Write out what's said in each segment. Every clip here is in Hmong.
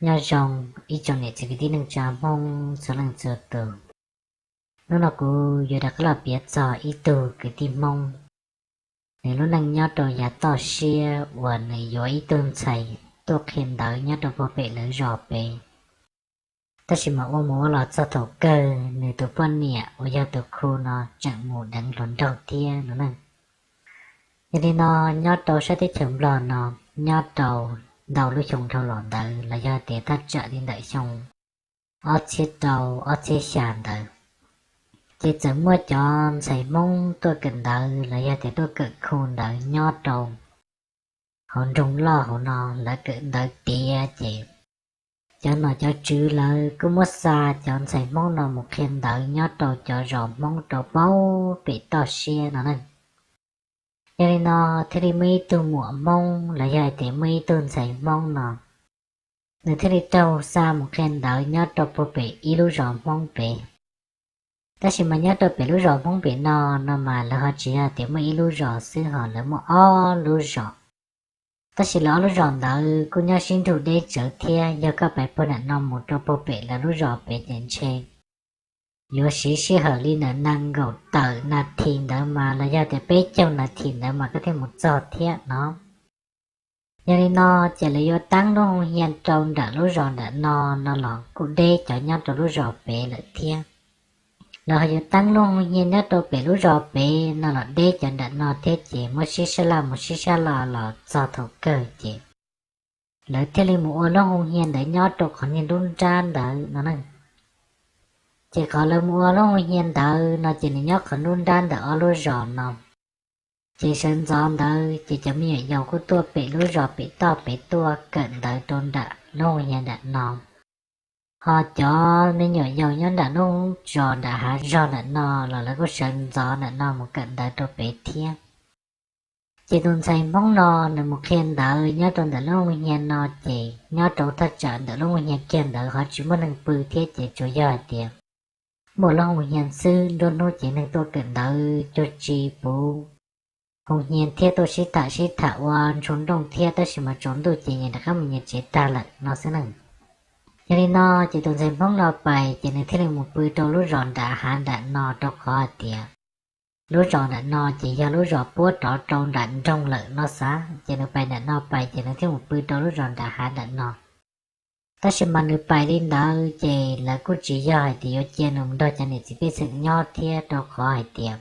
Nyob zoo ib tsoom niam txiv kwv tij neej tsa Hmoob txhua leej txhua tus. Hnub no kuv yuav rov qab los piav txog ib tug kwv tij Hmoob, nws lub neej nyob rau yav toj siab uas nws yuav ib tug ntxhais tuaj qhia ntawv nyob rau puag pem lawv zos pem. Tab sis mas ua mus ua los txog thaum kawg nws tus poj niam uas yog tus khu no tseem mus deev hluas nraug thiab no ne. Yog li no, nyob rau sab teb chaws Nplog no, nyob rau ntau lub xyoo dhau los ntawd los yog tias thaj tsam li ntawm xyoo ob txhiab rau ob txhiab xya ntawd, ces txawm muaj cov ntxhais Hmoob tuaj kawm ntawv los yog tias tuaj kawm khu ntawv nyob rau hauv nroog loj hauv no. Lawv kawm ntawv tiav ces cov nom cov tswv lawv kuj muab xa cov ntxhais Hmoob no mus qhia ntawv nyob rau cov zos Hmoob rau puag pem toj siab no ne. Yog li no, thiaj li muaj ib tug muam Hmoob los yog hais tias muaj ib tug ntxhais Hmoob no, nws thiaj li raug xa mus qhia ntawv nyob rau puag pem ib lub zos Hmoob pem. Tab sis mas nyob rau pem lub zos Hmoob pem no, no mas lawv ho tsis yog tias muaj ib lub zos xwb, ho lawv muaj ob lub zos. Tab sis lawv ob lub zos ntawd kuj nyob sib nrug deb tsawv thiab, yog koj pais puag nram no mus rau puag pem lawv lub zos pem ces ntshe yuav siv sij hawm li ntawm nees nkaum tawm nas this ntawd mas los yog tias peb caug nas this ntawd mas koj thiaj mus txog thiab no. Yog li no, ces lawv yuav teeb lub hoo hia rau nram lub zos nram no, no los kuj deb cov nyob rau lub zos pem lawm thiab. Lawv ho yuav teeb lub hoo hia nyob rau pem lub zos pem no los deb cov nram no thiab, ces muab sib sab laj mus sib sab laj los txog thaum kawg ces lawv thiaj li mus ua lub hoo hia ntawd nyob rau qhov niag nruab nrab ntawd no ne. Ces qhov lawv mus ua lub hoo hia ntawd no ces nws nyob qhov nruab nrab ntawm ob lub zos no. Ces sawv ntxov ntawd ces cov me nyuam yaus kuj tuaj pem lub zos pem toj pem tuaj kawm ntawv rau nram lub hoo hia nram no. Ho cov me nyuam yaus nyob nram lub zos nram hav zog nram no los lawv kuj sawv ntxov nram no mus kawm ntawv rau pem thiab. Ces tus ntxhais Hmoob no nws mus qhia ntawv nyob rau ntawm lub hoo hia no, ces nyob rau thaj tsam ntawm lub hoo hia kiag ntawd ho tsis muaj neeg pw thiab, ces tsuas yog hais tias muaj lub hoo hia xwb, nruab hnub ces neeg tuaj kawm ntawv cuag tsi puv hoo hia thiab tuaj sib tham sib tham ua ntsoo nrooj thiab, tab sis mas tsaus ntuj ces nyias rov qab mus nyias tsev tag lawm no xwb ne. Yog li no, ces tus ntxhais Hmoob no pais ces nws thiaj li mus pw rau lub zos nram hav nram no, rau qhov hais tias lub zos nram no ces yog lub zos puab rov rau nram nroog lawm no xav, ces nws pais nram no pais ces nws thiaj mus pw rau lub zos nram hav nram no. Tab sis mas nws pais li ntawd ces lawv kuj tsis yog hais tias yuav cia nws mus nrog cov niam txiv pej xeem nyob thiab, rau qhov hais tias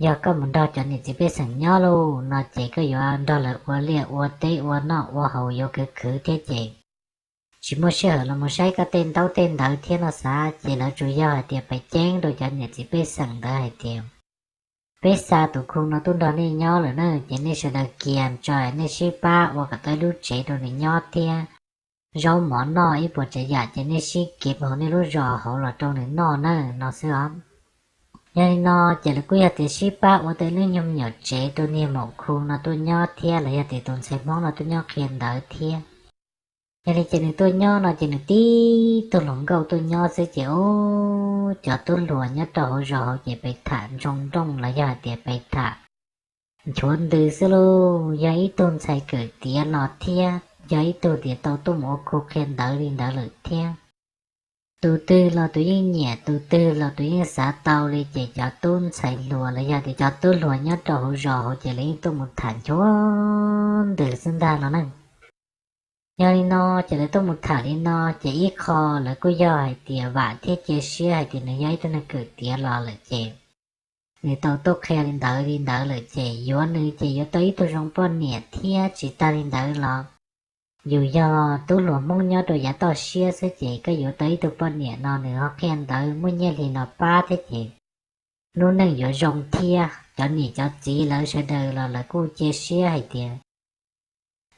yog koj mus nrog cov niam txiv pej xeem nyob lauj no ces koj yuav nrog lawv ua liaj ua teb ua noj ua haus yuav khwv khwv thiab, ces tsis muaj sij hawm los mus saib koj tej ntaub tej ntawv thiab no xav. Ces lawv tsuas yog hais tias pais ceeb rau cov niam txiv pej xeem ntawd hais tias peb xa tus khu no tuaj nrog nej nyob lawm na, ces nej sawv daws kiag tso, nej sib pab ua kom tau ib lub tsev rau nws nyob thiab zaub mov noj ib puas tsav yam ces nej sib kev hauv nej lub zos hauv los rau nws noj na no xwb os. Yog li no, ces lawv kuj yog tias sib pab ua tau ib lub nyuag me nyuam tsev rau niag maum khu no tuaj nyob thiab, los yog tias tus ntxhais Hmoob no tuaj nyob qhia ntawv thiab. Yog li ces nws tuaj nyob no ces nws tib tug hluas nkauj tuaj nyob xwb ces ub, cov tub hluas nyob rau hauv zos hauv ces pes tham ntsoo nrooj los yog hais tias pes tham nchuav ntws xwb lauj. Yog ib tug ntxhais kawm tiav los thiab, yog ib tug tias tau tuaj mus ua khu qhia ntawv li ntawd lawm thiab. Tus twg los tus yeej nyiam, tus twg los tus yeej xav tau li, ces cov tub ntxhais hluas los yog tias cov tub hluas nyob rau hauv zos hauv ces lawv yeej tuaj mus tham nchuav ntws xwb ntag no ne. Yog li no, ces lawv tuaj mus tham li no, ces ib qho lawv kuj yog hais tias vam thiab cia siab hais tias nws yog ib tug neeg kawm tiav los lawm ces nws tau tuaj qhia li ntawd li ntawd lawm ces yuav nws ces yuav tau ib tug zoo poj niam thiab. Tsis tag li ntawd los yus yog tub hluas Hmoob nyob rau yav toj siab xwb ces koj yuav tau ib tug poj niam no nws ho qhia ntawv muaj nyiaj hli no pab thiab ces lub neej yuav zoo thiab. Cov niam cov txiv lawv sawv daws los lawv kuj cia siab hais tias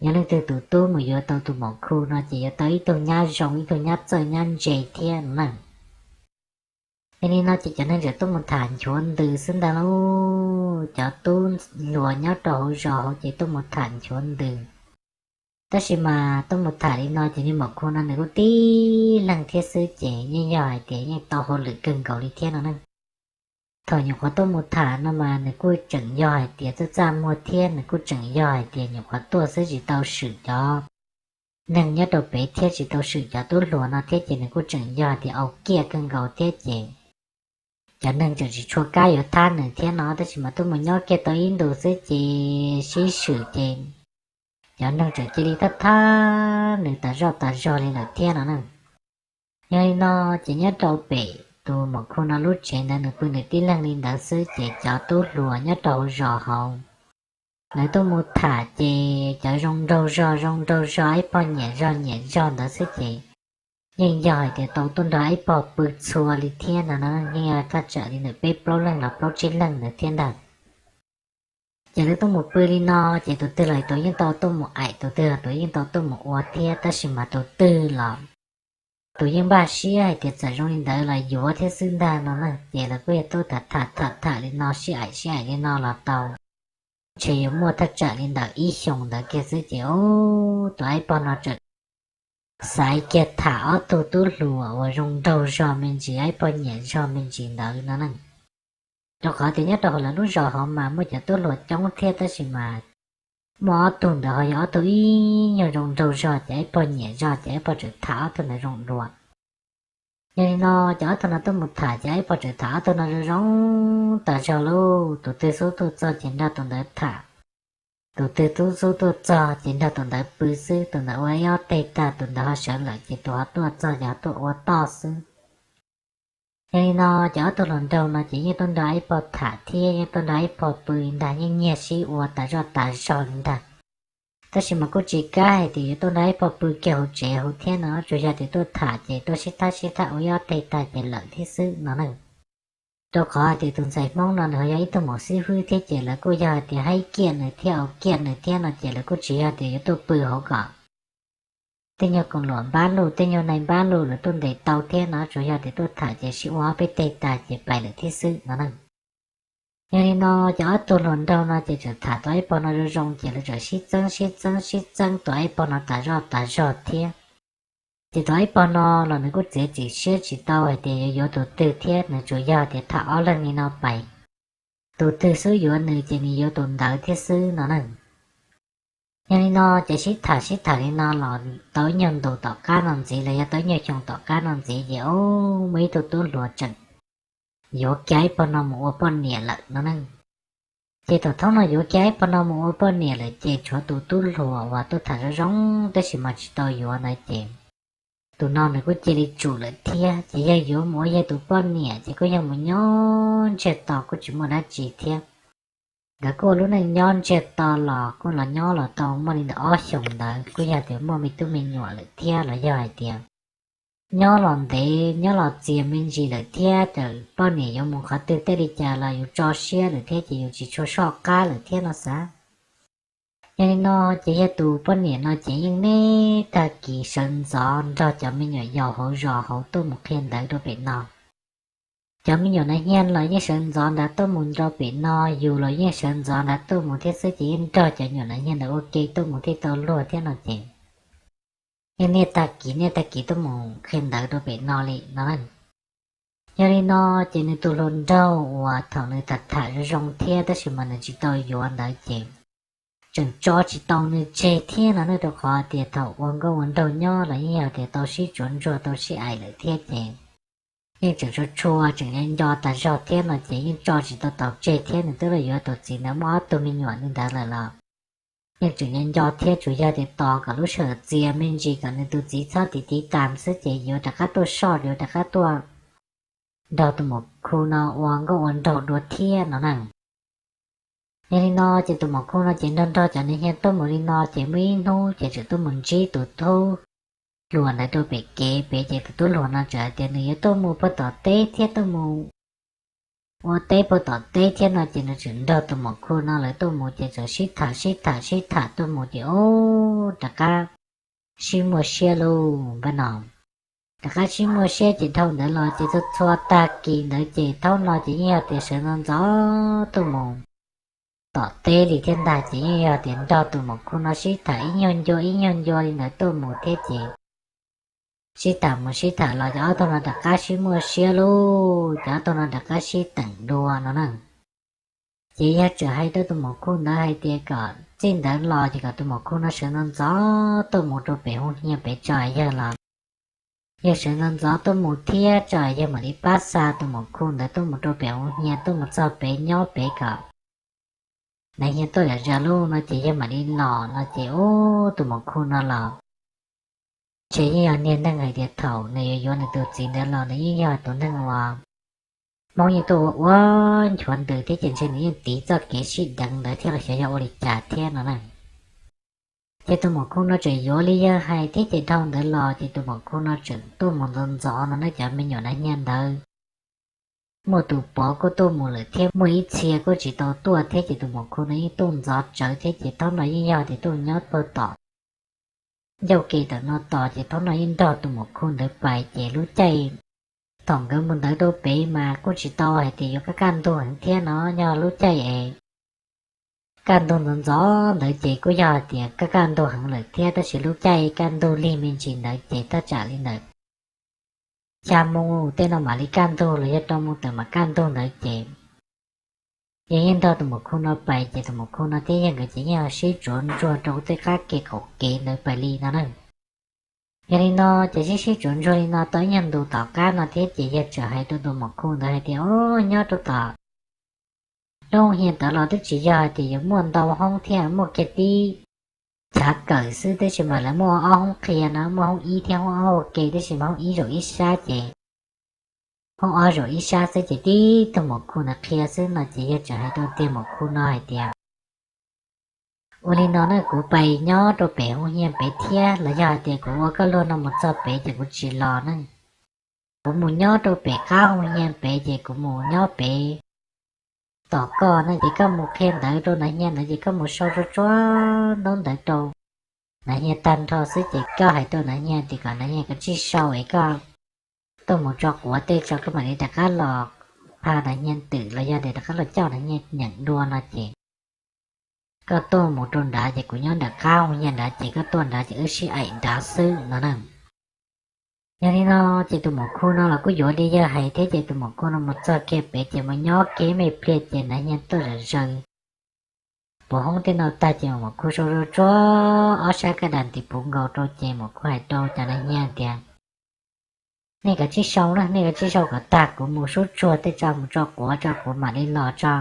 yog leej twg tus tub mus yuav tau tus maum khu no ces yuav tau ib tug nyab zoo, ib tug nyab txawj nyab ntse thiab no na. Yog li no ces cov neeg tseem tuaj mus tham nchuav ntws xwb ntag lauj. Cov tub hluas nyob rau hauv zos hauv ces tuaj mus tham nchuav ntws. Tab sis mas tuaj mus tham li no ces niag maum khu no nws kuj tib leeg thiab xwb ces yeej yog hais tias yeej tau hauj lwm kawg nkaus li thiab no ne. Thaum nyuam qhuav tuaj mus tham no mas nws kuj tseem yog hais tias txaj txaj muag thiab, nws kuj tseem yog hais tias nyuam qhuav tuaj xwb tsis tau swm cov neeg nyob rau pem thiab tsis tau swm cov tub hluas no thiab ces nws kuj tseem yog tias au kiaj kawg nkaus thiab ces cov neeg tseem tsis tshua kam yuav thab nws thiab no, tab sis mas tuaj mus nyob kiag tau ib ntus xwb ces sib swm ces cov neeg tseem cia li thab thab nws tas zoj tas zog li lawm thiab no na. Yog li no ces nyob rau pem tus muam khu no lub tsev ntawd nws pw nws tib leeg li ntawd xwb ces cov tub hluas nyob rau hauv zos hauv lawv tuaj mus tham ces cov zoo nraug zog zoo nraug zog ib pog nyiam zog nyiam zog ntawd xwb ces yeej yog hais tias tau tuaj nrog ib pog pw txhua li thiab no na, yeej yog thaj tsam li ntawm peb plaub leeg los plaub tsib leeg ntawd thiab ntag. Ces lawv tuaj mus pw li no ces tus twg los tus yeej tau tuaj mus aim, tus twg los tus yeej tau tuaj mus ua thiab, tab sis mas tus twg los tus yeej npaj siab hais tias txawm zoo li ntawd los yuav thiab xwb ntag no na. Ces lawv kuj yog tuaj tham tham tham tham li no sib aim sib aim li no los tau ntshe yuav muaj thaj tsam li ntawm ib xyoos ntawd kiag xwb ces tus aib pog no tseem xaiv kiag tham ob tug tub hluas uas zoo nraug zog me ntsis, aib pog nyiam zog me ntsis ntawd no na. Rau qhov tias nyob rau hauv lawv lub zos hauv mas muaj cov tub hluas coob thiab, tab sis mas muaj ob tug ntawd ho yog ob tug ib nyuag zoo nraug zog ces aib pog nyiam zog ces aib pog tseem tham ob tug ntawd zoo dua. Yog li no ces ob tug no tuaj mus tham ces aib pog tseem tham ob tug no zoo zoo tas zog lauj. Tus twg xub tuaj txog ces nrog tus ntawd tham, tus twg xub xub tuaj txog ces nrog tus ntawd pw xwb, tus ntawd ua ib ob teg tag tus ntawd ho sawv lawm ces tus ho tuaj txog ces ho tuaj ua toj xwb. Yog li no ces ob tug hluas nraug no ces yeej tuaj nrog aib pog tham thiab yeej tuaj nrog aib pog pw ntag, yeej nyiag sib ua tas zoj tas zog li ntag. Tab sis mas kuj tsis kam hais tias yuav tuaj nrog aib pog pw kiag hauv tsev hauv thiab no, tsuas yog tias tuaj tham ces tuaj sib thab sib thab ua ib ob teg tag ces lawm thiab xwb no na. Rau qhov hais tias tus ntxhais Hmoob no nws ho yog ib tug maum xib hwb thiab ces lawv kuj yog hais tias haib kiaj nws thiab au kiaj nws thiab no ces lawv kuj tsis yog tias yuav tuaj pw hauv kom tej nyuag koom luam npab luj tej nyuag neeg npab luj lawv tuaj ntes tau thiab no, tsuas yog tias tuaj tham ces sib ua ob peb teg tag ces pais lawm thiab xwb no na. Yog li no ces ob tug hluas nraug no ces txawm tham tus aib pog no zoo zoo ces lawv txawm sib txeeb sib txeeb sib txeeb tus aib pog no tas zoj tas zog thiab. Ces tus aib pog no los nws kuj txiav txim siab tsis tau hais tias yuav yuav tus twg thiab, nws tsuas yog tias tham ob leeg li no pais, tus twg xub yuav nws ces nws yuav tus ntawd thiab xwb no na. Yog li no ces sib tham sib tham li no los tau ib nyuag ntus tom qab no ntxiv los yog tau ib nyuag xyoo tom qab no ntxiv ces muaj ib tug tub hluas tseem yuav kiag ib pog no mus ua poj niam lawm no ne. Ces thaum thoob no yuav kiag ib pog no mus ua poj niam lawm ces tshuav tus tub hluas uas tuaj tham zoo zoo tab sis mas tsis tau yuav ntawd ces tus no nws kuj cia li tsum lawm thiab. Ces yog yuav mus ua yog tus poj niam ces kuj yog mus nyob ntsiag to kuj tsis muaj dab tsi thiab. Nkawd kuj ua lub neej nyob ntsiag to los kuj los nyob los tau muaj li ntawm ob xyoos ntawd, kuj yog tias muaj me tub me nyuam lawm thiab los yog hais tias nyob los ntev nyob los txias me ntsis lawm thiab, txawm poj niam yuav mus qhov twg tej li cas los yus tso siab lawm thiab ces yus tsis tshua soj qab lawm thiab no xav. Yog li no ces yog tus poj niam no ces yeej niaj tag kis sawv ntxov nrog cov me nyuam yaus hauv zos hauv tuaj mus qhia ntawv rau pem no. Cov me nyuam nas hias los yeej sawv ntxov nrad tuaj mus rau pem no, yus los yeej sawv ntxov nrad tuaj mus thiab xwb ces yeej nrog cov nyuam nas hias ntawd ua ke tuaj mus thiaj tau luag thiab no ces yeej niaj tag kis niaj tag kis tuaj mus qhia ntawv rau pem no li no. Yog li no ces nws tus hluas nraug uas thaum nws tham tham zoo zoo thiab tab sis mas nws tsis tau yuav ntawd ces tseem tso tsis tau nws tseg thiab no ne, rau qhov tias thaum ua nkauj ua nraug nyob los yeej yog tias tau sib tsuav ntsuag tau sib aim lawm thiab ces yeej tseem tshua tshua tseem nco nco tas zog thiab no ces yeej tso tsis tau tau tseg thiab. Nws twb los yuav tus txiv ntawd muaj ob tug me nyuam li ntawd lawm los yeej tseem nco nco thiab, tsuas yog tias tos kom lub sij hawm txias me ntsis kom nws tus txiv txhob tiv tiv tas xwb ces yuav rov qab tuaj soj, yuav rov qab tuaj nrog tus muam khu no ua nkauj ua nraug dua thiab no na. Yog li no ces tus muam khu no ces nrog nrog cov nas hias tuaj mus li no ces muaj ib hnub ces tseem tuaj mus ntsib tus tub hluas ntawd rau pem kev pem ces tus tub hluas no txawm hais tias nws yuav tuaj mus puag tom teb thiab tuaj mus ua teb puag tom teb thiab no ces nws tseem nrog tus muam khu no lawv tuaj mus ces txawm sib tham sib tham sib tham tuaj mus ces ub rov qab sib muaj siab lauj npaj no. Rov qab sib muaj siab ces dhau ntawd los ces txhua txhua tag kis ntawd ces thaum no ces yeej yog tias sawv ntxov ntxov tuaj mus tom teb li thiab ntag ces yeej yog tias nrog tus muam khu no sib tham ib nyuag ncua ib nyuag ncua li ntawd tuaj mus thiab ces sib tham mus sib tham los ces ob tug no rov qab sib muaj siab lauj, ces ob tug no rov qab sib teem dua no na. Ces yog tseem hais rau tus muam khu ntawd hais tias kom Txij ntawd los ces kom tus muam khu no sawv ntxov ntxov tuaj mus rau pem hoo hias pem tso yawg los. Yawg sawv ntxov ntxov tuaj mus thiab tso yawg mam li pab xa tus muam khu ntawd tuaj mus rau pem hoo hias tuaj mus txog pem nyob pem kom nas hias tuaj zam zam lub no ces yawg mam li los no ces ub tus muam khu no los ntshe yeej yog niag neeg hais tias thaum nws yuav yuav nws tus txiv ntawd los nws yeej yog tus neeg uas Hmoob yeej tuaj ua ua nchuav ntws thiab ces ntshe nws yeej tiv txoj kev sib deev ntawd thiab los xyov yog ua li cas thiab no na. Ces tus muam khu no tseem yuav li yawg hais thiab ces dhau ntawd los ces tus muam khu no tseem tuaj mus ntxov ntxov no na cov me nyuam nas hias ntawd. Muaj tus pov kuj tuaj mus lawm thiab muaj ib txhia kuj tsis tau tuaj thiab ces tus muam khu no yeej tuaj ntxov tsawv thiab ces thaum no yeej yog tias tuaj nyob pag tom ncauj ke tam no tos ces thaum no yeej nrog tus muam khu ntawd pais ces lub caij thaum nkawd mus ntawd rau pem mas kuj tsis tau hais tias yuav kaj kaj ntug heev thiab no, yog lub caij es kaj ntug ntxov ntxov ntawd ces kuj yog hais tias kaj kaj ntug heev lawm thiab tab sis lub caij kaj ntug lig me ntsis ntawd ces thaj tsam li ntawd xya moo tej no mam li kaj ntug los yog rau moo tawm mam kaj ntug ntawd ces yawg yeej nrog tus muam khu no pais ces tus muam khu no thiab yawg nkawd ces yeej sib tsuav ntsuag rau tej qab ke qaum kev ntawd pais li no na. Yog li no ces sib sib tsuav ntsuag li no tau ib nyuag ntus tom qab no thiab ces yawg txawm hais rau tus muam khu ntawd hais tias, Au, nyob rau tom lub hoo hias ntawd los twb tsis yog hais tias yuav muaj ntau hoob thiab, muaj kiag tib chav kawm xwb tab sis mas lawv muaj ob hoob qhia no, muaj hoob ib thiab hoob ob ua ke tab sis mas hoob ib zaum ib sab ces hoob ob zaum ib sab xwb ces tib tug muam khu ntawd qhia xwb no ces yawg txawm hais rau tus muam khu no hais tias, Ua li no na, kuv pais nyob rau pem hoo hias pem thiab los yog hais tias kuv ua koj luag no mus txog pem ces kuv tsis los na. Kuv mus nyob rau pem qab hoo hias pem ces kuv mus nyob pem tos koj na ces koj mus qhia ntawv rau nas hias ntawd ces koj mus sau tsuag tsuag ntaub ntawv rau nas hias tag nrho xwb ces koj hais rau nas hias tias kom nas hias kav tsij sau es koj tuaj mus tso quav tej tso koj mam li rov qab los pha nas hias twm los yog tias rov qab los coj nas hias nyeem dua no ces koj tuaj mus rau nrad ces kuv nyob nram qab hoo hias nrad ces koj tuaj nrad ces wb sib aim nrad xwb no na. Yog li no ces tus muam khu no los kuj yuav li yawg hais thiab ces tus muam khu no mus txog kiag pem ces mus nyob kiag me pliag ces nas hias tuaj zom zaws puv hoob tej no tag ces muam khu sau tsuag tsuag ob sab kaj dam ntis puv nkaus rau ces muam khu hais rau cov nas hias tias, Nej kav tsij sau na, nej kav tsij sau kom tag kuv mus sub tsuag tej tso mus tso quav tso kuv mam li los tso,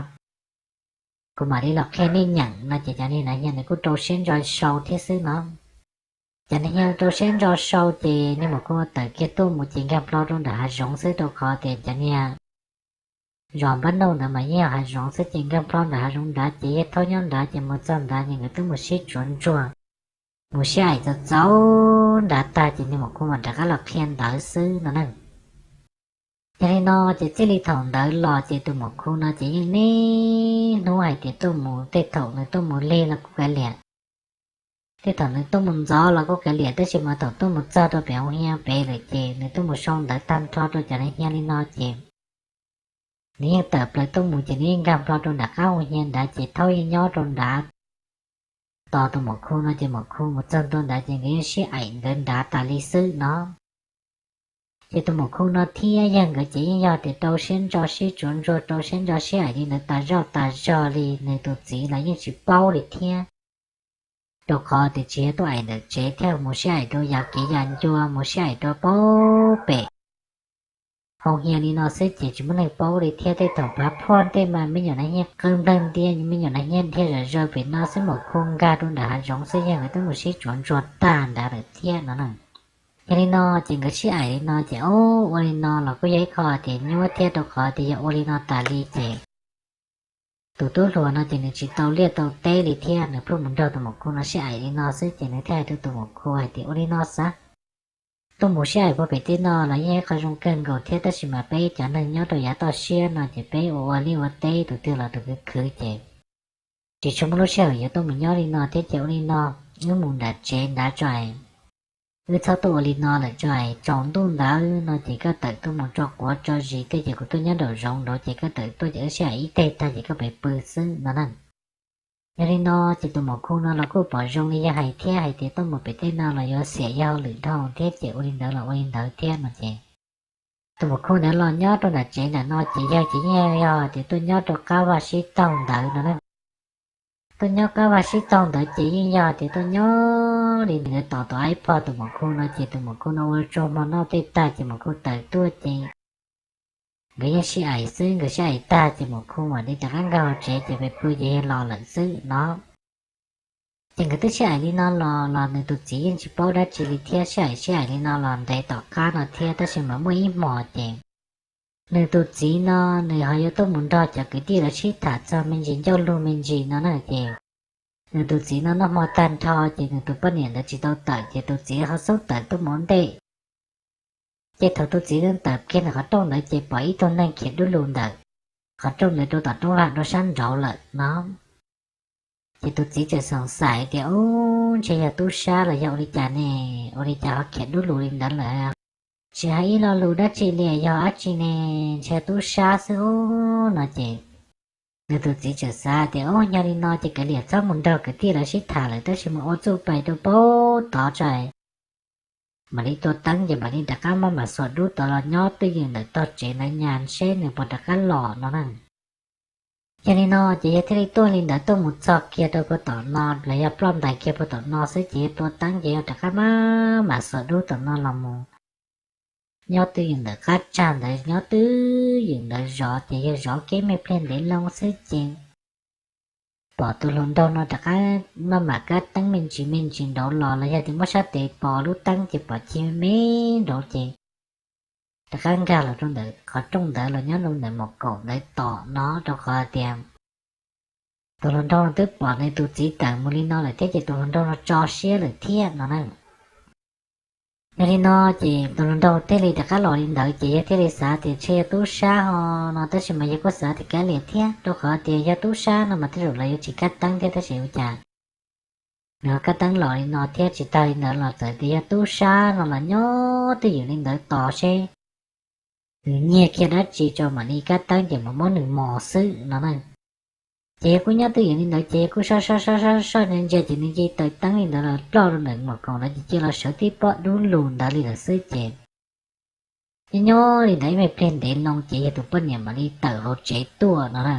kuv mam li los qhia nej nyeem no ces cov niag nas hias nws kuj rau siab ntso sau thiab xwb no. Cov niag nas hias rau siab ntso sau ces niag muam khu tawm kiag tuaj mus ces nkag nplo rau nram hav zoov xwb rau qhov tias cov niag zos npab nauj ntawd mas yeej yog hav zoov xwb ces nkag nplo nram hav zoov nrad ces yawg thaub nyob nrad ces mus txog nrad ces nkawd twb mus sib tsuav ntsuag, mus sib aim txaus txaus nrad tag ces niag muam khu mam rov qab los qhia ntawv xwb no na. Yog li no ces txij li thaum ntawd los ces tus muam khu no ces yeej niaj hnub hais tias tuaj mus, tej thaum nws tuaj mus lig los kuj kav liam, tej thaum nws tuaj mus ntxov los kuj kav liam tab sis mas thaum tuaj mus txog rau pem hoo hias pem lawm ces nws tuaj mus sau ntawv tag nrho rau cov nas hias li no ces nws yeej tawm plaws tuaj mus ces nws yeej nkag nplo rau nram qab hoo hias nrad ces thaub yeej nyob rau nrad tos tus muam khu no ces muam khu mus txog ntua nrad ces nkawd yeej sib aim nkawd nrad tas li xwb no. Ces tus muam khu no thiab yawg nkawd ces yeej yog tias rau siab ntso sib tsuav ntsuag rau siab ntso sib aim li ntawd tas zoj tas zog li nws tus txiv los yeej tsis paub li thiab. Rau qhov tias tsis yog tuaj aim ntawm tsev thiab mus sib aim rau yam kev yam ncua mus sib aim rau pem hoo hias li no xwb ces tsis muaj neeg paub li thiab. Tej thaum pav phoj tej mas me nyuam nas hias qw nplawg ntia, me nyuam nas hias dhia zom zaws pem no xwb mas khu nkag rau nram hav zoov xwb yawg nkawd twb mus sib tsuav ntsuag tag nrad lawm thiab no na. Yog li no ces nkawd sib aim li no ces ua li no los kuj yog ib qho tias nyuaj thiab rau qhov tias yog ua li no tas li ces tus tub hluas no ces nws tsis tau liaj tau teb li thiab, nws pheej mus nrog tus muam khu no sib aim li no xwb ces nws thiaj hais rau tus muam khu hais tias ua li no xav, tuaj mus sib aim puag pem tej no los yeej ib qho zoo kawg nkaus thiab tab sis mas peb cov neeg nyob rau yav toj siab no ces peb ua ua liaj ua teb tus twg los tus khwv khwv ces tsis tshua muaj lub sij hawm yuav tuaj mus nyob li no thiab ces ua li no, wb mus nram tsev nrad tso es wb txhob tuaj ua li no lawm tso es tsaus ntuj ntawd no ces koj tawm tuaj mus tso quav tso zis tej ces kuv tuaj nyob nraum zoov nraud ces koj tawm tuaj ces wb sib aim ib teg tag ces koj pem pw xwb no na. Yog li no ces tus muam khu no los kuj pom zoo li yawg hais thiab hais tias tuaj mus pem tej no los yuav xiam yawg hauj lwm dhau thiab ces ua li ntawd los ua li ntawd thiab no ces tus muam khu ntawd los nyob rau nram tsev nram no ces yawg ces yeej yog tias tuaj nyob rau qab vaj sib taug ntawd no na. Tuaj nyob qab vaj sib taug ntawd ces yeej yog tias tuaj nyob li ntawd tos tus ib pog tus muam khu no ces tus muam khu no ua tsaug hmo noj tej tag ces muam khu tawm tuaj ces nkawd yeej sib aim xwb, nkawd sib aim tag ces muam khu mam li rov qab nkag hauv tsev ces pw ces yog los lawm xwb no. Ces nkawd twb sib aim li no los los nws tus txiv yeej tsis paub dab tsi li thiab, sib aim sib aim li no los ntev tom qab no thiab tab sis mas muaj ib hmos ces nws tus txiv no nws ho yuav tuaj mus nrog cov kwv tij lawv sib tham txog me ntsis ncauj lug me ntsis no na ces nws tus txiv no noj hmo tag nrho ces nws tus poj niam ntawd tsis tau tawm ces tus txiv ho xub tawm tuaj mus ua ntej. Ces thaum tus txiv tawm kiag ntawm qhov rooj ntawd ces pom ib tug neeg khiav dub lug ntawm qhov rooj ntawd rau tom roob vaj rau sab nraud lawm no. Ces tus txiv txawm xoom xaim tias, Ub, ntshe yog tub sab los yog ua li cas ne? Ua li cas ho khiav dub lug li ntawd lawm? Tsis hais ib lo lus dab tsi li, yog dab tsi ne? Ntshe tub sab xwb ub no ces nws tus txiv txawm xav tias, Ub, yog li no ces kav liam, txhob mus nrog kwv tij lawv sib tham lawm tab sis mus ua txuj pais rau pem tod tso, mam li tua teeb ces mam li rov qab maj mam xuas dub tod los nyob twj ywm ntawm tog tsev ntawd nyas seb nws puas rov qab los no na. Yog li no ces yawg thiaj li tuaj li ntawd tuaj mus txog kiag rau puag tom no los yog ploj ntais kiag puag tom no xwb ces yawg tua teeb ces yawg rov qab maj mam xuas dub tom no los mus nyob twj ywm ntawm qab tsag ntawd, nyob twj ywm ntawd zov ces yawg zov kiag me pliag ntev loo xwb ces pom tus hluas nraug no rov qab maj mam kab teeb me ntsis me ntsis nraud los los yog tias muab sab tes pos lub teeb ces pom ci me nraud ces rov qab nkag los rau ntawm qhov rooj ntawd los nyob rau ntawm mom kaum ntawd tom no rau qhov tias tus hluas nraug no twb pom nws tus txiv tawm mus li no lawm thiab ces tus hluas nraug no tso siab lawm thiab no na. Yog li no ces tus hluas nraug thiaj li rov qab los li ntawd ces yawg thiaj li xav tias ntshe yog tub sab ho no tab sis mas yawg kuj xav tias kav liam thiab rau qhov tias yog tub sab no mas tej zaum lawv yuav tsis kab teeb thiab tab sis ua cas nws ho kab teeb los li no thiab. Tsis tag li ntawd los txawm tias yog tub sab no los nyob twj ywm li ntawd tos seb nws nyiag kiag dab tsi tso mam li kab teeb ces mam muab nws mos xwb no na. Ces yawg kuj nyob twj ywm li ntawd ces yawg kuj soj soj soj soj ntsia ntsia ces nws cia li taws teeb li ntawd los ploj rau ntawm mom kaum ntawd ces cia los sawv tib pob dub lug ntawd li lawm xwb ces nyob nyob li ntawd ib me pliag ntev loo ces yawg tus poj niam mam li tawm hauv tsev tuaj no na.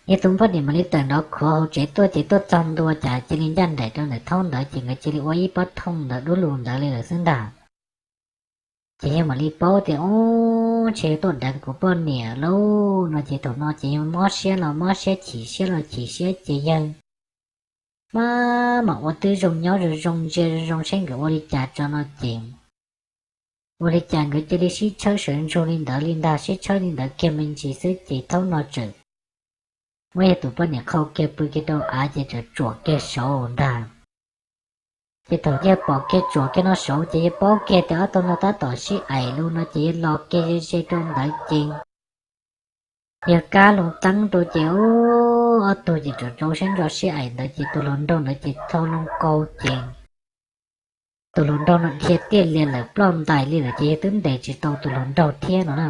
Yawg tus poj niam mam li tawm nrov khuav hauv tsev tuaj ces tuaj txog ntua cas cia li ncaj nraim rau ntawm thaub ntawd ces nkawd cia li ua ib pob thooj ntawd dub lug ntawd li lawm xwb ntag. Ces yawg mam li paub tias, Ub, ntshe tuaj deev kuv poj niam lauj no ces thaum no ces yawg mob siab los mob siab, chim siab los chim siab ces yawg maj mam ua twb zoo nyob zoo zoo ntsia zoo zoo seb nkawd ua li cas tso no ces ua li cas nkawd cia li sib tshawb sawv ntsug li ntawd li ntag, sib tshawb li ntawd kiag me ntsis xwb ces thaum no txawm muab yawg tus poj niam qhau kiag pw kiag rau av ces txawm tsuam kiag saud ntag. Ces thaum yawg pom kiag tsuam kiag no saud ces yawg paub kiag tias ob tug no tab tom sib aim lus no ces yawg los kiag ze ze rau ntawd ces yawg kab loo teeb rau ces ub, ob tug ces txawm rau siab ntso sib aim ntawd ces tus hluas nraug ntawd ces thau loo kaus ces tus hluas nraug no dhia tiaj lias lawm ploj ntais li lawm ces yawg twb ntes tsis tau tus hluas nraug thiab no na.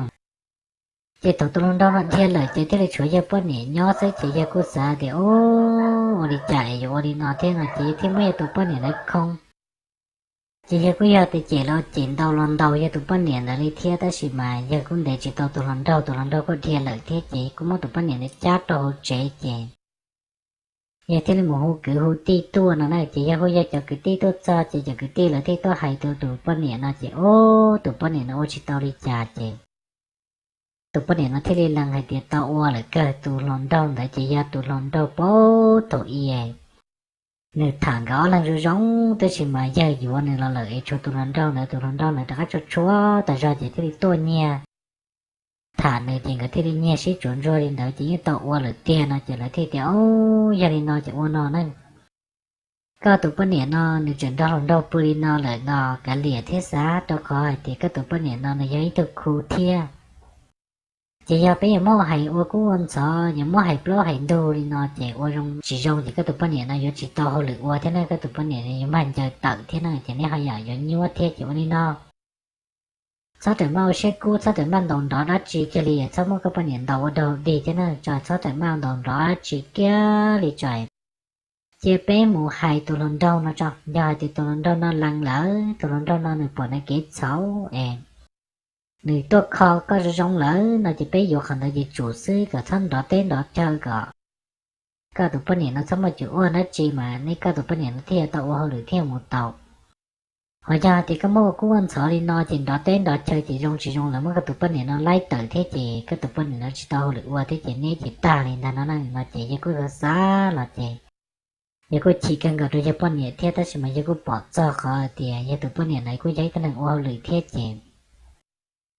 Ces thaum tus hluas nraug no dhia lawm ces thiaj li tshuav yawg poj niam nyob xwb ces yawg kuj xav tias, Ub, ua li cas es yuav ua li no thiab no ces yawg thiaj muab yawg tus poj niam ntawd khoo. Ces yawg kuj yog tias cem los cem, ntaus los ntaus yawg tus poj niam ntawd li thiab tab sis mas yawg kuj ntes tsis tau tus hluas nraug, tus hluas nraug kuj dhia lawm thiab ces kuj muab tus poj niam ntawd cab rau hauv tsev ces yawg thiaj li mus hu kwv hu tij tuaj no na. Ces yawg hu yawg cov kwv tij tuaj txog ces cov kwv tij lawv thiaj tuaj hais tus, tus poj niam no ces ub, tus poj niam no ua tsis tau li cas ces tus poj niam no thiaj li lees hais tias tau ua lawm kawg, tus hluas nraug ntawd ces yog tus hluas nraug puag thaum i nws tham nkawd ob leeg zoo zoo tab sis mas yawg yuav nws los lawm es tshuav tus hluas nraug ntawd, tus hluas nraug ntawd rov qab tshua tshua tas zog ces thiaj li tuaj nyiag tham nws ces nkawd thiaj li nyiag sib tsuav ntsuag li ntawd ces yeej tau ua lawm tiag no ces lawv thiaj tias, Ub, yog li no ces ua no ne, koj tus poj niam no nws tseem nrog hluas nraug pw li no lawm no kav liam thiab xav, rau qhov hais tias koj tus poj niam no nws yog ib tug khu thiab. Ces yog peb yuav muab hais ua kub ua ntxhov, yuav muab hais plaub hais ntug li no ces ua zoo tsis zoo ces koj tus poj niam no yuav tsis tau hauj lwm ua thiab ne, koj tus poj niam yuav mag ncaws tawm thiab na ces neb ho yam yuav nyuab thiab ces ua li no, txhob rawm maj ua siab kub, txhob rawm maj ntaus nrov dab tsi kiag li, txhob muab koj poj niam ntaus ua dog dig thiab na tso, txhob rawm maj ntaus nrov dab tsi kiag li tso. Cia peb mus hais tus hluas nraug no tso, yog hais tias tus hluas nraug no lees lawm, tus hluas nraug no nws pom nws kev txhaum es nws tuaj kho koj zoo zoo lawm no ces peb yuav qhov ntawd ces tsum xwb, kom txhob nrov teb nrov chaw kom koj tus poj niam no txhob muaj cus ua dab tsi mas nej koj tus poj niam no thiaj tau ua hauj lwm thiaj mus tau. Ho yog hais tias koj muab ua kub ua ntxhov li no ces nrov teb nrov chaw ces zoo tsis zoo lawv muab koj tus poj niam no laib tawm thiab ces koj tus poj niam no tsis tau hauj lwm ua thiab ces neb ces tag li ntag no na. No ces yawg kuj xav xav los ces yawg kuj chim kawg nkaus rau yawg poj niam thiab, tab sis mas yawg kuj pom txog qhov tias yawg tus poj niam no kuj yog ib tug neeg ua hauj lwm thiab ces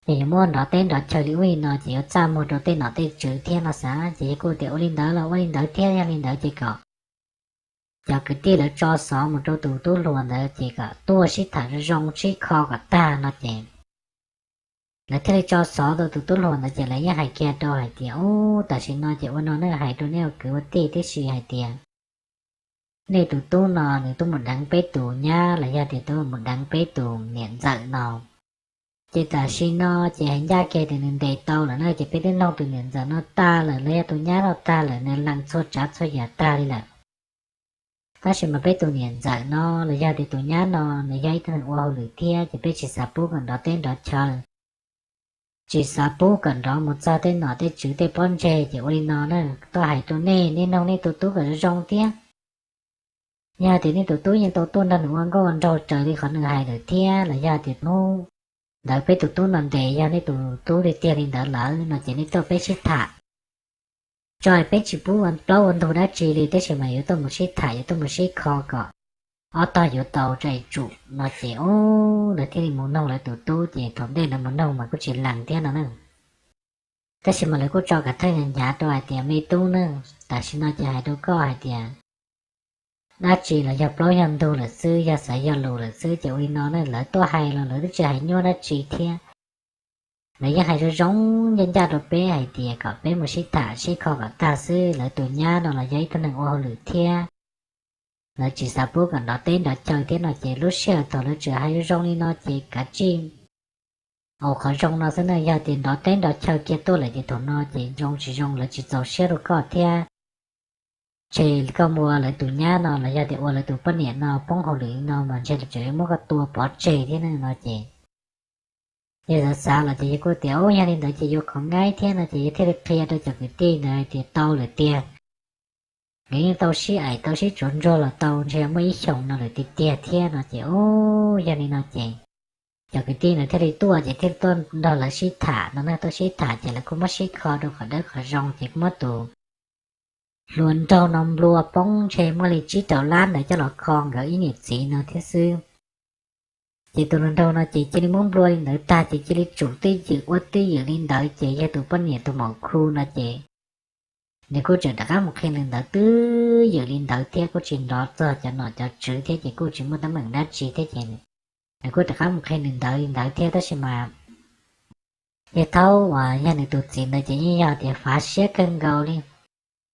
yog yuav muab nrov teb nrov chaw li ub li no ces yuav txaj muag rau tej nom tej tswv thiab no xav ces yawg kuj tias ua li ntawd los ua li ntawd thiab, yog li ntawd ces kom cov kwv tij lawv tso xov mus rau tus tub hluas ntawd ces kom tuaj sib tham zoo zoo sib kho kom tag no ces lawv thiaj li tso xov rau tus tub hluas ntawd ces lawv yeej hais kiag rau hais tias, ub, tam sim no ces ua no nej hais rau nej ua kwv ua tij tib si hais tias nej tus tub no nws tuaj mus deev peb tus nyab los yog tias tuaj mus deev peb tus niam ntxawm no. Ces tam sim no ces hais ncaj kiag tias nws ntes tau lawm na, ces peb twb noog tus niam ntxawm no tag lawm los yog tus nyab no tag lawm, nws lees txhua tsav txhua yam tag li lawm. Tab sis mas peb tus niam ntxawm no los yog tias tus nyab no nws yog ib tug neeg ua hauj lwm thiab ces peb tsis xav pub kom nrov teb nrov chaw, tsis xav pub kom nrov mus txog tej nom tej tswv tej pob ntseg ces ua li no na, tuaj hais rau nej, nej noog nej tus tub kom zoo zoo thiab. Yog tias nej tus tub yeej tau tuaj nrog nws ua nkauj ua nraug raws li qhov nws hais lawm thiab los yog tias hnub ntawd peb tus tub no ntes yog nej tus tub tiag tiag li ntawd lawm no ces nej tuaj peb sib tham. Tso peb tsis pub ua plaub ua ntug dab tsi li, tab sis mas yuav tuaj mus sib tham, yuav tuaj mus sib kho kom ob tog yuav tau tso tsum no ces, ub, lawv thiaj li mus noog lawv tus tub ces thaum ntej lawv mus noog mas kuj tsis lees thiab no na. Tab sis mas lawv kuj tso kav thawj hnyav rau hais tias, me tub na, tam sim no ces hais rau koj hais tias dab tsi los yog plaub yog ntug lawm xwb, yog xaiv yog lus lawm xwb ces ua li no na, lawv tuaj hais los lawv twb tsis hais nyuaj dab tsi thiab. Lawv yeej hais zoo zoo ncaj ncaj rau peb hais tias kom peb mus sib tham sib kho kom tag xwb, lawv tus nyab no los yog ib tug neeg ua hauj lwm thiab, lawv tsis xav pub kom nrov teb nrov chaw thiab no ces lub sij hawm thaum lawv tseem hais zoo zoo li no ces kav tsij ua qhov zoo no xwb na, yog tias nrov teb nrov chaw kiag tuaj lawm ces thaum no ces zoo tsis zoo lawv tsis txaus siab rau koj thiab. Ntshe koj mus ua lawv tus nyab no los yog tias ua lawv tus poj niam no poob hauj lwm no mas ntshe lawv tseem yuav muab koj tua pov tseg thiab ne no ces yawg xav xav los ces yawg kuj tias, ub, yog li ntawd ces yuav khov ngaib thiab no ces yawg thiaj li qhia rau cov kwv tij ntawd hais tias tau lawm tiag, nkawd yeej tau sib aim tau sib tsuav ntsuag los tau ntshe muaj ib xyoos no lawm tiag tiag thiab no ces, ub, yog li no ces cov kwv tij ntawd thiaj li tuaj ces thiaj li tuaj nrog lawv sib tham no na, tuaj sib tham ces lawv kuj muab sib kho rau qhov dawb qhov zoo ces kuj muab tus hluas nraug no nplua poob ntshe muaj li tsib rau lab ntawd coj los kho nkawd ib niam txiv no thiab xwb. Ces tus hluas nraug no ces cia li muab nplua li ntawd tag ces cia li tsum twj ywm ua twj ywm li ntawd ces yog tus poj niam tus maum khu no ces nws kuj tseem rov qab mus qhia nws ntawd twj ywm li ntawd thiab kuj tsis nrov txog cov nom cov tswv thiab ces kuj tsis muaj teeb meem dab tsi thiab ces nws kuj rov qab mus qhia nws ntawd li ntawd thiab tab sis mas yawg thaub uas yog nws tus txiv ntawd ces yeej yog tias fav siab kawg nkaus li,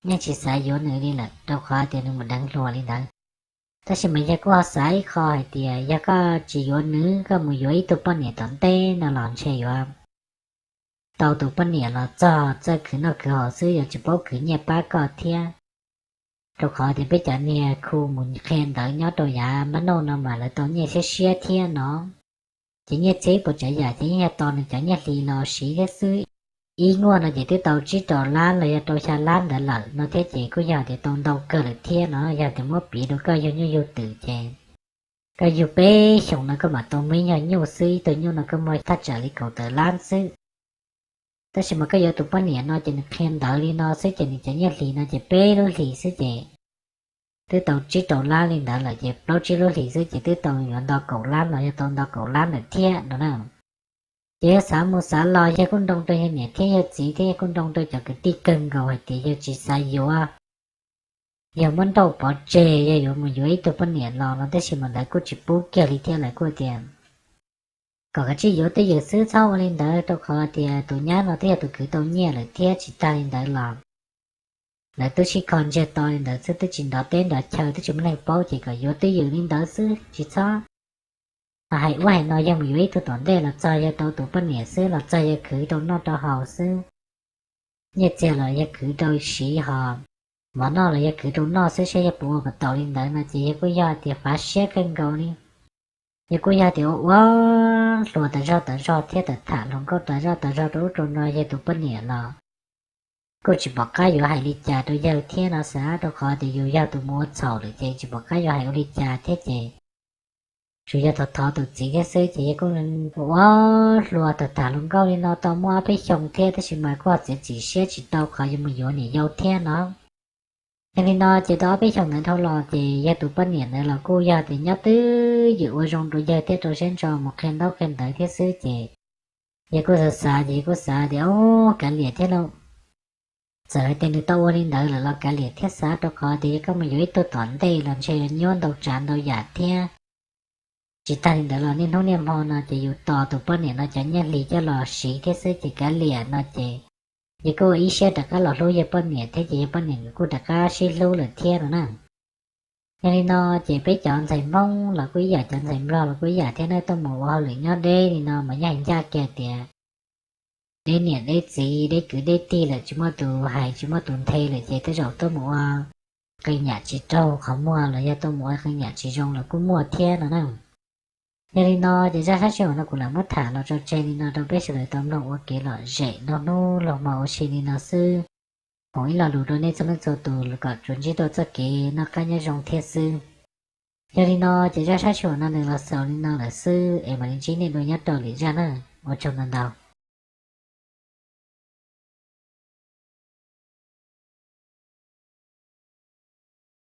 yeej tsis xav yuav nws li lawm rau qhov tias nws mus deev hluas li ntawd. Tab sis mas yawg kuj ho xav ib qho hais tias yog koj tsis yuav nws, koj mus yuav ib tug poj niam tom ntej no los ntshe yuav tau tus poj niam los txog txawj khwv noj khwv haus xwb, yuav tsis paub khwv nyiaj pab koj thiab. Rau qhov tias peb cov niag khu mus qhia ntawv nyob rau yav npab nauj no mas lawv tau nyiaj siab siab thiab no. Ces nyiaj txiag puas tsav yam ces yeej yog tos nws cov nyiaj hlis los siv thiab xwb. Ib nyuag no ces twb tau tsib rau lab los yog rau xya lab ntawd lawm no thiab ces kuj yog tias tau ntau kawg lawm thiab no, yog tias muab piv rau koj yug nyuj yug twm ces koj yug peb xyoos no koj mam tau muaj ib nyuag nyuj xwb, ib tug nyuj no koj muaj thaj tsam li kaum tawm lab xwb. Tab sis mas koj yuav tus poj niam no ces nws qhia ntawv li no xwb ces nws cov nyiaj hlis no ces peb lub hlis xwb ces twb tau tsib rau lab li ntawd lawm ces plaub tsib lub hlis xwb ces twb tau yuav nto kaum lab los yog tau nto kaum lab lawm thiab no na. Ces yawg xav mus xav los yawg kuj nroo rau yawg niam thiab yawg txiv thiab yawg kuj nroo rau cov kwv tij kawg nkaus hais tias yawg tsis xav yuav, yawg muab nrauj pov tseg, yawg yuav mus yuav ib tug poj niam los no tab sis mas ntawd kuj tsis pub kiag li thiab, lawv kuj tias kom kav tsij yuav twj ywm xwb, txhob ua li ntawd rau qhov tias tus nyab no twb yog tus khwv tau nyiaj lawm thiab tsis tag li ntawd los lawv twb sib kho ntsiag to li ntawd xwb, twb tsis nrov teb nrov chaw, twb tsis muaj neeg paub ces kom yuav twj ywm li ntawd xwb, tsis txhob hais ub hais no. Yawg mus yuav ib tug tom ntej los txog yawg tau tus poj niam xwb los txog yawg khwv rau noj rau haus xwb, nyiaj txiag los yawg khwv rau siv ho mov noj los yawg khwv rau noj xwb, saib yawg puas ua kom tau li ntawd no ces yawg kuj yog tias fav siab kawg nkaus li. Yawg kuj yog tias ua ua hluas tas zog tas zog thiab tham hluas nkauj tas zog tas zog rau ub rau no yawg tus poj niam los kuj tsis pom qab yuav hais li cas rau yawg thiab no xav, rau qhov tias yus yog tus mus ua txhaum lawm ces tsis pom qab yuav hais ua li cas thiab ces tsuas yog thov thov tus txiv thiab xwb. Ces yawg kuj ua ua hluas tham tham hluas nkauj li no tau muaj ob peb xyoos thiab, tab sis mas kuj ho txiav txim siab tsis tau qhov yuav mus yuav niam yau thiab no. Yog li no ces tau ob peb xyoos ntawd dhau los ces yawg tus poj niam ntawd los kuj yog tias nyob twj ywm ua zoo rau yawg thiab rau siab ntso mus qhia ntaub qhia ntawv thiab xwb ces yawg kuj xav xav ces yawg kuj xav tias, Ub, kav liam thiab lauj. Txawm hais tias nws tau ua li ntawd lawm los kav liam thiab xav, rau qhov tias yog koj mus yuav ib tug tom ntej los ntshe yuav nyuaj ntau tsav ntau yam thiab. Tsis tag li ntawd los niaj hnub niaj hmo no ces yus tos tus poj niam no cov nyiaj hli coj los siv thiab xwb ces kav liam no ces yawg kuj ua ib siab rov qab los hlub yawg poj niam thiab ces yawg poj niam kuj rov qab sib hlub lawm thiab no na. Yog li no ces peb cov ntxhais Hmoob los kuj ib yam, cov ntxhais Nplog los kuj ib yam thiab na, tuaj mus ua hauj lwm nyob deb li no mas yeej hais ncaj kiag tias deb niam deb txiv deb kwv deb tij lawm tsis muaj tus hais tsis muaj tus nthe lawm ces tej zaum tuaj mus ua qee yam tsis raug qhov muag los yog tuaj mus ua qee yam tsis zoo los kuj muaj thiab no na. Yog li no ces zaj sab sij huam no kuv lam muab tham los tso tseg li no rau peb sawv daws tau mloog ua kev lom zem nruab hnub lub hmo ua si li no xwb. Foom ib lo lus rau nej txhua leej txhua tus kom tsuas ntsib tau txoj kev noj qab nyob zoo thiab xwb. Yog li no ces zaj sab sij huam no nws los xaus li no lawm xwb es mam li ntsib nej dua nyob rau lwm zaj na. Ua tsaug ntau ntau.